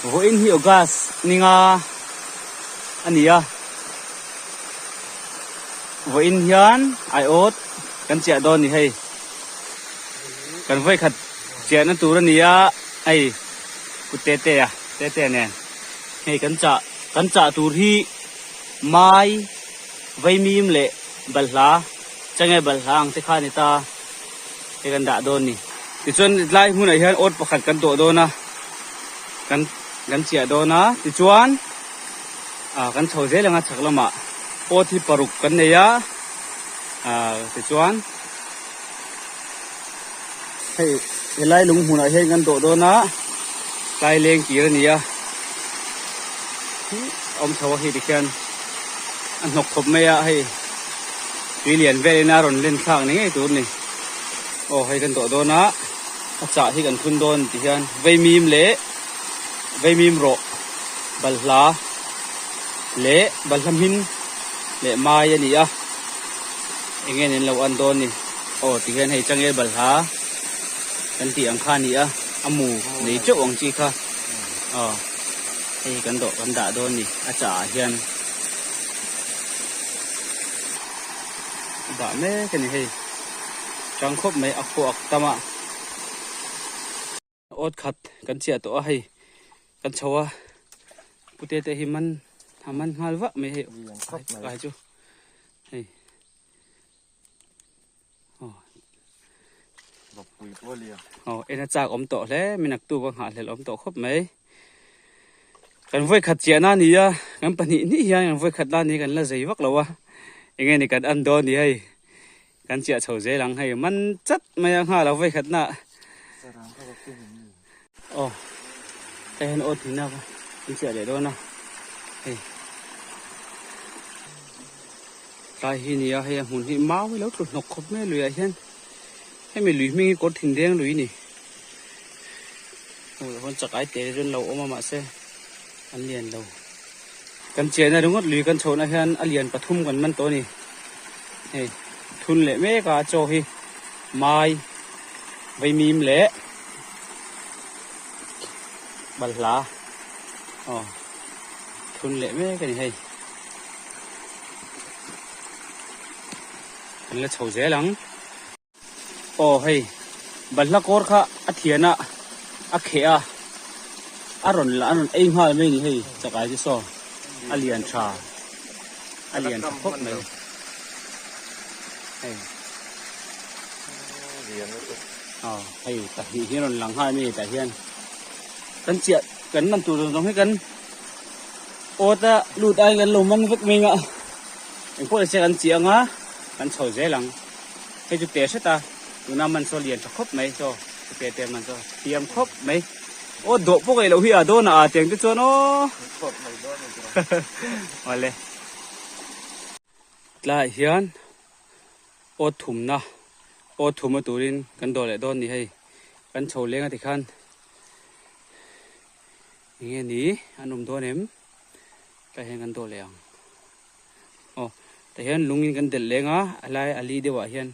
Vawiin hi August ninga a ni a, vawiin hian aiawt kan chiah dawn ni hei. Kan vawikhat chiahna tur a ni a, hei Pu Tetea, Tetea nen hei kan chah kan chah tur hi mai vaimim leh balhla change balhla ang te kha a ni ta hei kan dah dawn ni. Tichuan tlai hmunah hian awt pakhat kan dawh dawn a, kan kan chiah dawn a, tichuan ah kan chho zel ang a chhak lamah awt hi paruk kan nei a, ah tichuan hei helai lung hmunah hian kan dawh dawn a, tlai leng kir a ni a, awm chho a khi tikhian a hnawk khawp mai a hei tui lian velin a rawn len thlak ni ngei tur a ni. Aw hei kan dawh dawn a, a chah hi kan thun dawn ti hian vaimim leh vaimim rawh balhla leh balhla hmin leh mai a ni a, eng nge nen lo an dawn ni aw ti hian hei changel balhla kan tih ang kha a ni a, a mu nei teuh ang chi kha aw hei kan dawh kan dah dawn ni a chah ah hian a dah mek a ni hei. Chang khawp mai a khuak tam a awt khat kan chiah tawh a hei kan chho a pute te hi man a man nghal vak mai hei kai chu hei aw en a chak awm tawh hle min aktu ka nghah hlel awm tawh khawp mai kan vawi khat chiah na ni a kan pahnih hnih hian kan vawi khat la ni kan la zei vak lo a enge ni kan an dawn ni hei. Kan chiah chho zel ang hei man chat mai a nghal a vawi khat na. Aw hei hian aw thina kan chiah leh dawn a hei tlai hi nia hei a hmun hi mau hi lo tlu hnawk khawp mai lui ah hian hemi lui hming hi kawr thin deng lui ni hmuh pawn chak ai te chu an lo awm a mahse an lian lo. Kan chiahna ringawt lui kan chhohna hian a lian pathum kan man tawh a ni. Hei thun leh mek a chaw hi mai vaimim leh balhla aw thun leh mek a ni hei. Kan la chho zel ang. Aw hei balhla kawr kha a thian a a kheh a a rawn la a rawn ei nghal mai a ni hei chakai chu saw a lian tha a lian tha khawp mai hei aw hei pahnih hi a rawn lang nghal mai a ni tah hian kan chiah kan man tur zawng zawng hi kan awt a lut aiin kan lo man vek mai ang a engpawh nise kan chiah ang a kan chho zel ang. Hei chu te hret a, tuna man saw lian tha khawp mai saw chu te te man saw thiam khawp mai. Aw dawh pawh kaih loh hi a dawn a a tiang te chuan aw. Awle. Tlaiah hian aw thumna aw thuma turin kan dawh leh dawn ni hei kan chho leng a tikhan enge ni an awm dawn em tlaiah hian kan dawh leh ang. Aw tah hian lungin kan delh leng a a lai a li deuhah hian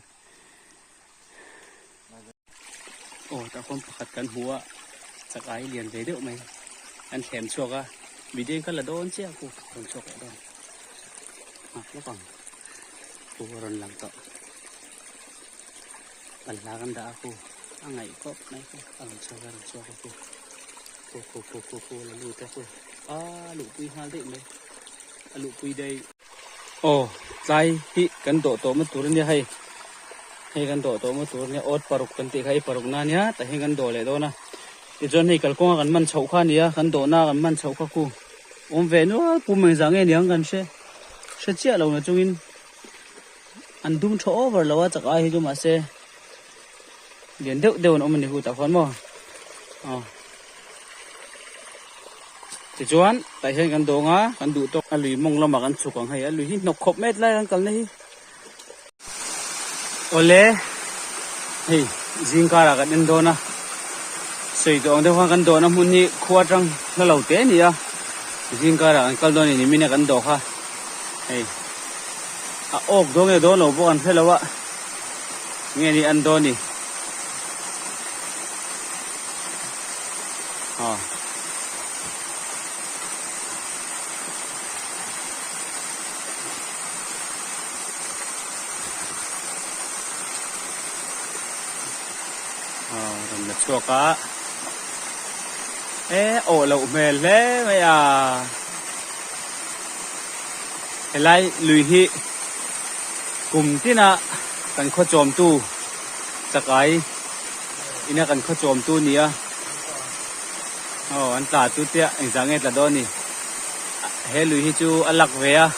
aw tah khuan pakhat kan hmu a chak ai lian ve deuh mai an thlem chhuak a video in ka la dawn chiah ku rawn chhuak leh dawn nghak lawk ang ku a rawn lang tawh balhla kan dah a ku a ngaih khawp mai ku a rawn chhuak a rawn chhuak a ku ku ku ku ku ku la lut a ku a luhpui nghal daih mai. a luhpui daih. Aw tlai hi kan dawh tawh maw tur ania hei hei kan dawh tawh maw tur ania awt paruk kan tih kha hei paruk na ania tah hian kan dawh leh dawn a tichuan hei kalkawnga kan man chhoh kha ania kan dawhna kan man chhoh kha khu awm ve nual pum engzah nge niang kan hre hre chiah lo na chungin an dum tha over lo a chak ai hi chu mahse lian deuh deuh an awm a ni hu tah khuan maw aw. Tichuan tah hian kan dawng a, kan duh tawk a lui mawng lamah kan chhuk ang hei, a lui hi hnawk khawp mai tlai kan kalna hi. Awle hei zing karah kan en dawn a, sawi tawh ang deuh khan kan dawhna hmun hi khua atang hla lo te a ni a, zing karah kan kal dawn a ni nimin a kan dawh kha hei a awk dawn nge dawn lo pawh kan hre lo a, nge ni an dawn ni. Aw. chhuak a e awh loh hmel hle mai a helai lui hi kum tina kan khaw chawmtu chakai ina kan khaw chawmtu a ni a aw an tla chu chiah engzah nge tla dawn ni he lui hi chu a lak ve a.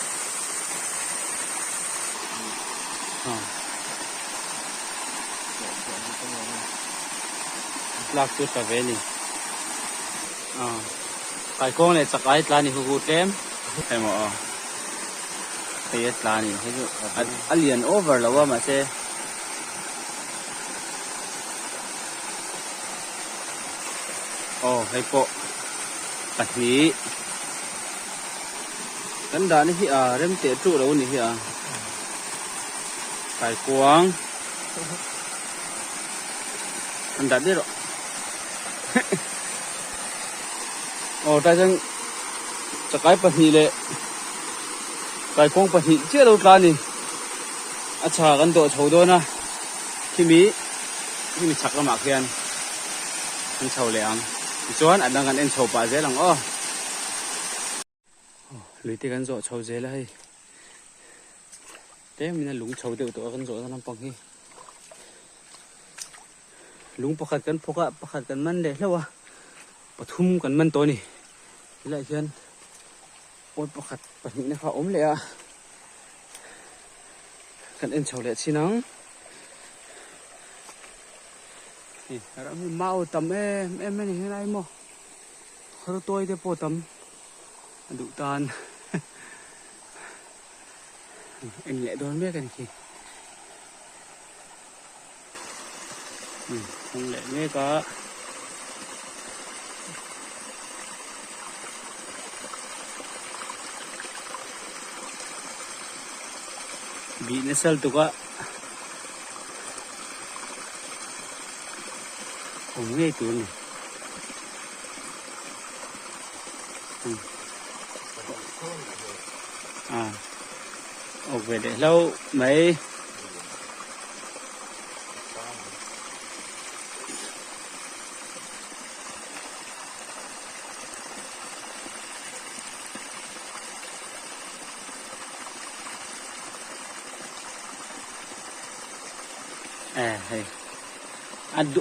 Tlak chu tla ve ni. Kaikawng leh chak ai tla ni hu hu tlem. Emaw aw. Hei a tla ni. Hei chu a lian over lo a mahse. Aw hei pawh pahnih. Kan dahna hi a rem teh tuh lo a ni hi a. Kaikuang an dah daih rawh aw tlai chuan chakai pahnih leh kaikuang pahnih chiah lo tla a ni a chha kan dawh chho dawn a khimi khimi chhak lamah khian an chho leh ang tichuan a dang kan en chho pah zel ang aw. Lui te kan zawh chho zel a hei tlem in a lung chho deuh tawh a kan zawh na lampang hi lung pakhat kan phawk a pakhat kan man leh hlauh a pathum kan man tawh a ni helaiah hian awt pakhat pahnih na kha a awm leh a kan en chho leh chin ang hei ram hi mau tam em em a ni helai maw. Rawtawi te pawh tam a duh tan en leh dawn mek a ni khi. Thawng leh mek a. Bih nasa lutuk a. Awm ngei tur a ni. Awk ve leh hlauh mai. Hei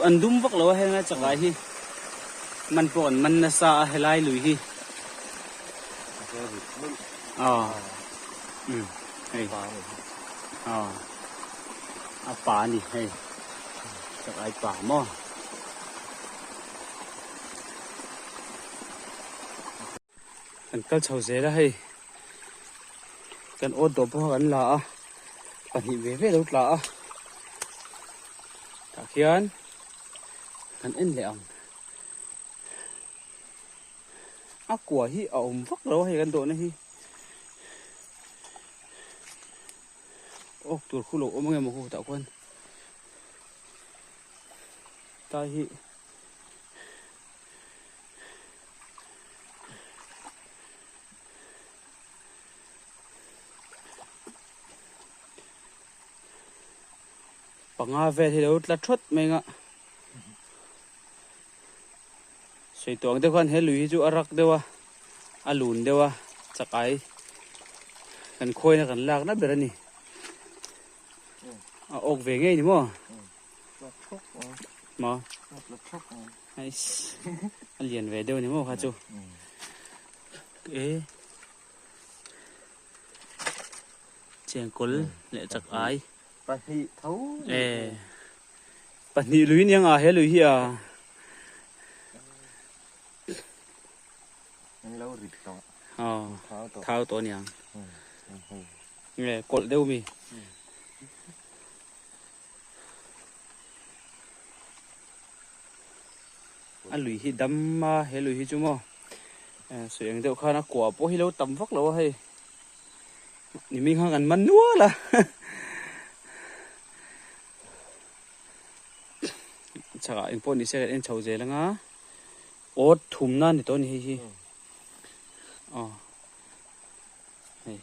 an dum vak lo a heng a chakai hi man pawh an man nasa a helai lui hi aw um hei aw a pa a ni hei chakai pa maw. Kan kal chho zel a hei kan awt dawh pawh kan la a pahnih ve ve lo tla a tah khian kan en leh ang a kua hi a awm vak lo a hei kan dawhna hi awk tur khu lo awm ang emaw tah khuan tai hi. Panga vel hi lo tla thawt mai ang a sawi tawh ang deuh khan he lui hi chu a rak deuh a a lun deuh a chakai kan khawina kan lak na ber a ni a awk ve ngei ni maw. Maw? A lian ve deuh ni maw kha chu. E Chengkawl leh chak ai. Pahnih tho. E Pahnih lui nia nga he lui hi a. An lo rit tawh. Aw thau tawh aniang. Nge kawlh deuh mi. A lui hi dam a he lui hi chu maw sawi ang deuh khan a kua pawh hi lo tam vak lo a hei ni hming khan kan man nual a chhakah engpawh ni se kan en chho zel anga awt thumna a ni tawh a ni hei hi aw hei.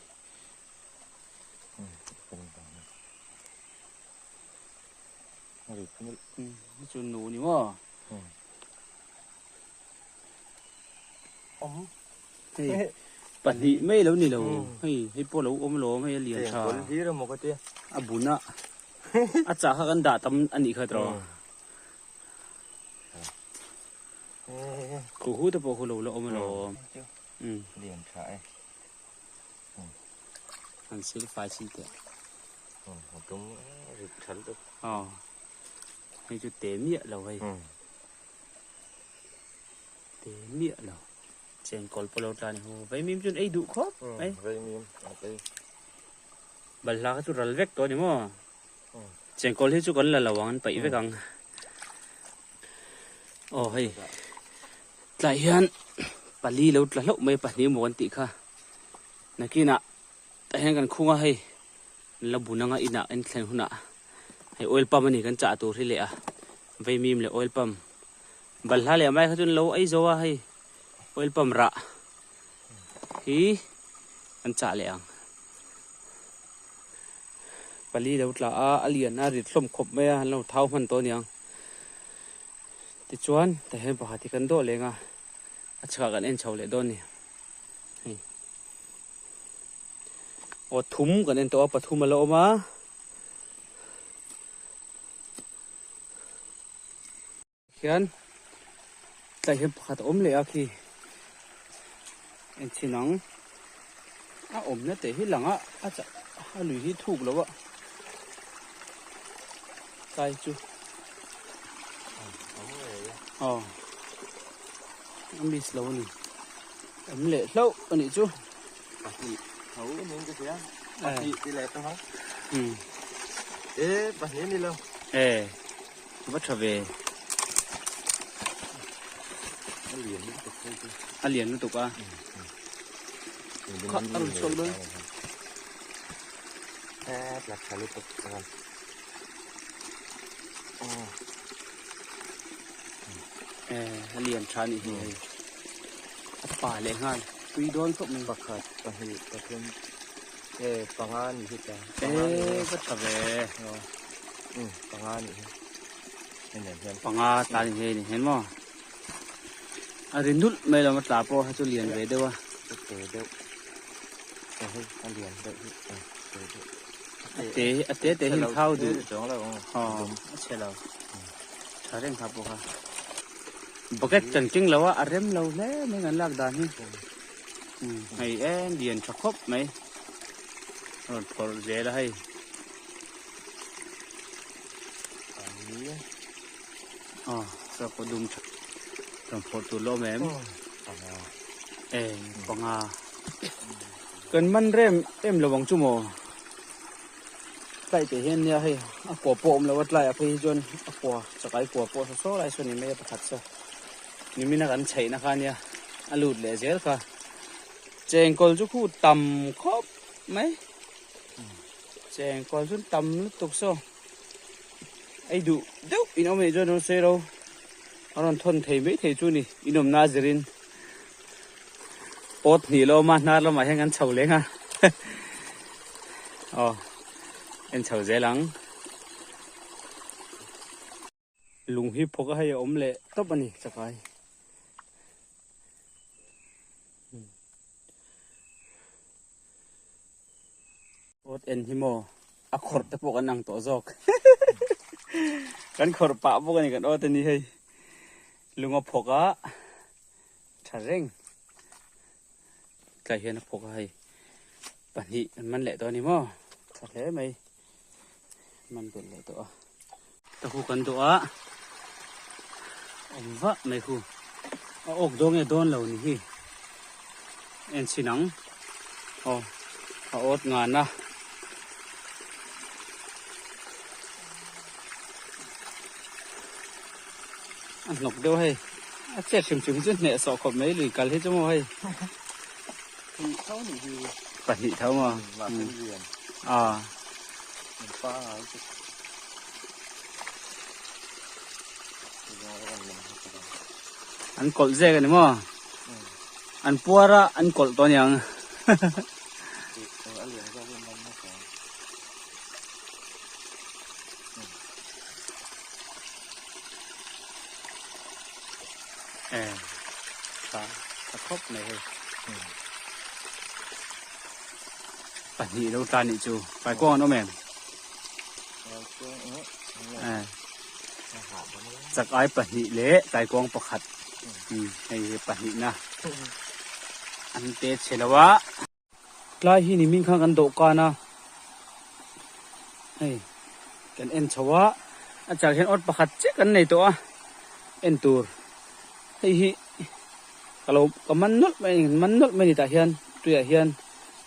Chu nu ni maw? Hei pahnih mai lo ni lo hei hei pawh lo awm lo hei a lian tha a bun a a chah kha kan dah tam a nih kha tawh khu hu te pawh khu lo la awm lo lian tha e an sil fai chin teh a tum rit tha lutuk hei chu te miah lo hei. Te miah lo. Chengkawl pawh lo tla ni ho. Vaimim chuan ei duh khawp mai. Vaimim a ei. Balhla kha chu ral vek tawh a ni maw? Chengkawl hi chu kan la lo ang, an paih vek ang. Aw hei tlai hian pali lo tla hlauh mai pahnih maw kan tih kha. Nakinah tah hian kan khung a hei an la bun anga inah en thlen hunah hei oil pump a ni kan chah tur hi leh a vaimim leh oil pump. Balhla leh mai kha chuan lo ei zo a hei oil pump rah hi an chah leh ang pali lo tla a a lian a rit hlawm khawp mai a an lo thau hman tawh aniang tichuan tah hian pakhat hi kan dawh leng a a chhakah kan en chho leh dawn a ni hei aw thum kan en tawh a pathum a la awm a. Khian tlai hian pakhat a awm leh a khi enchhin ang a awmna teh hi lang a a chah a lui hi thuk lo a tlai chu aw a miss lo a ni awm leh hlauh a nih chu. Pahnih tho ning ka hria pahnih ti leh ta hang e pahnih ni lo e va tha ve a lian lutuk hei chu a lian lutuk a kha a rawn chhuak dawn e tla tha lutuk chuan e a lian tha nih hi hei a pa leh nghal tui dawn khawp mai pakhat pahnih pathum e panga ni hi ta e va tha ve panga ni hi hei nen hian panga ta ni hei ni hian maw a ri nulh mai lo a tla pawh kha chu lian ve deuh a te deuh hei a lian deuh hi te deuh a te a te te hi thau duh aw a chhe lo tha reng kha pawh kha bucket kan keng lo a a rem lo hle mai kan lak dan hi hei em lian tha khawp mai a rawn phawrh zel a hei aw saw pawh dum tha rawn phawrh tur la awm em e panga kan man rem em lo ang chu maw. Tlai teh hian nia hei a kua pawh a awm lo a tlaiah phei hi chuan a kua chakai kua pawh saw saw lai sawn ni mai a pakhat saw nimina kan chheihna kha nia a lut leh zel kha chengkawl chu khu tam khawp mai chengkawl chu tam lutuk saw ei duh deuh in awm anih chuan rawn sawi ro a rawn thawn thei mai thei chu ni inawmna a zirin Pot hnih lo awm a hnar lamah hian kan chho leng a aw en chho zel ang lung hi phawk a hei a awm leh tawp a ni chakai pot en hi maw a khawrh te pawh kan ang tawh zawk kan khawrh pah bawk a ni kan awt a ni hei lung a phawk a. Tha reng tlai hian a phawk a hei pahnih an man leh tawh a ni maw tha hle mai man belh leh tawh a ta khu kan dawh a awm vah mai khu a awk dawn nge dawn lo ni hi en chhin ang aw a awt ngan a. A hnawk deuh hei a chet hrim hrim hi chu hneh sawh khawp mai lui kal hi chu maw hei pahnih tho maw a an kawlh zek a ni maw an puar a an kawlh tawh aniang. E tha tha khawp mai hei. Pahnih lo tla nih chu paikuang an awm em? Chak ai pahnih leh taikuang pakhat hei hi pahnih na an te chhe lo a. Tlai hi nimin khan kan dawhkan a hei kan en chho a a char hian awt pakhat chiah kan nei tawh a en tur hei hi ka lo ka man nawlh mai a ni man nawlh mai a ni tah hian tuiah hian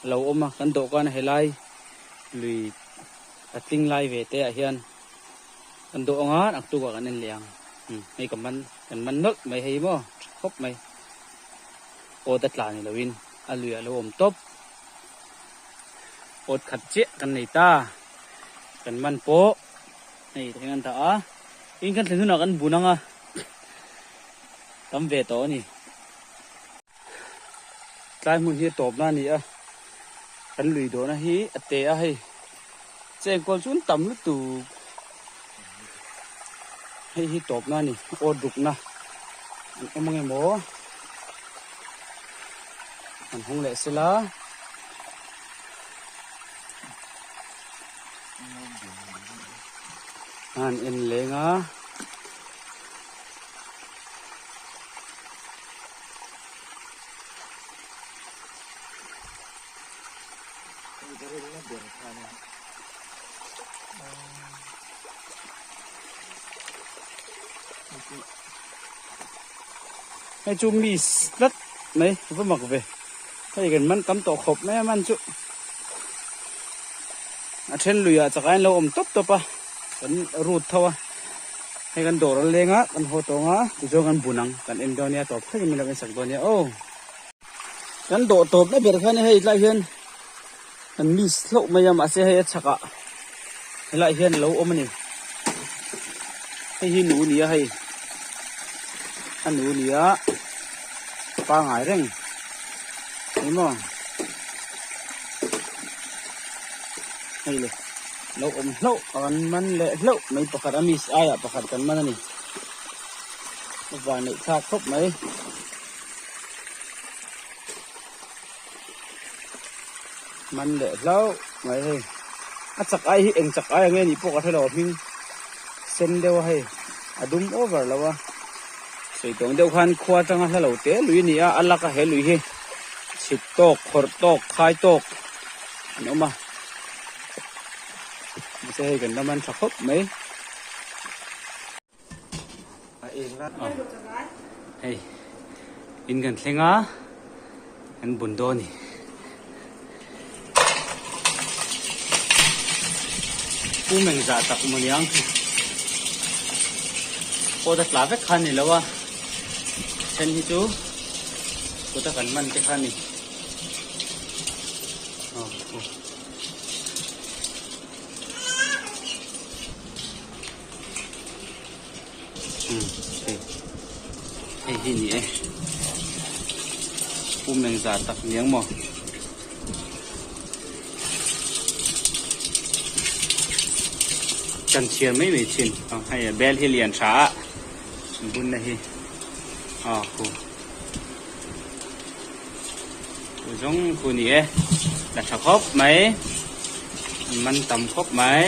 a lo awm a kan dawhkan a helai lui patling lai ve te ah hian kan dawh ang a naktuk ah kan en leh ang hei ka man kan man nawlh mai hei maw tha khawp mai awt a tla ni lo in a lui a lo awm tawp awt khat chiah kan nei ta kan man pawh hei tah hian an dah a in kan thlen hunah kan bun ang a tam ve tawh a ni. Tlai hmun hi a tawp na a ni a, kan lui dawhna hi a te a hei chengkawl chu an tam lutuk hei hi tawp na a ni aw dukna an awm ang emaw an hawng leh sela. An en leng a. Hei chu miss tlat mai va mak ve hei kan man tam tawh khawp mai a man chu a then lui ah chak aiin lo awm tawp tawp a kan rut tho a hei kan dawr a leng a kan haw tawng a tichuan kan bun ang kan en dawn nia tawp thlengin min lo en sak dawn nia aw kan dawh tawp na ber khan hei tlai hian kan miss hlauh mai a mahse hei a chhak ah helai hian a lo awm a ni hei hi nu a ni a hei a nu a ni a pangai reng ni maw hei le lo awm hlauh kan man leh hlauh mai pakhat a miss aiah pakhat kan man a ni a van neih thlak khawp mai. Man leh hlauh mai hei a chak ai hi eng chak ai ang nge nih pawh ka hrelo a hming sen deuh a hei a dum over lo a sawi tawng deuh khan khua atanga hla lo te lui a ni a a lak a he lui hi chhit tawk khawrh tawk khai tawk an awm a mahse hei kan la man tha khawp mai. Hei in kan thleng a kan bun dawn a ni pu meng zah tak maw niang pawt a tla vek kha a ni lo a then hi chu kut a kan man te kha a ni. Hei hi ni e pum eng zah tak ni ang maw kan chhiar mai mai thin hei a bel hi lian tha a bunna hi a khu zawng khu ni e la tha khawp mai an man tam khawp mai.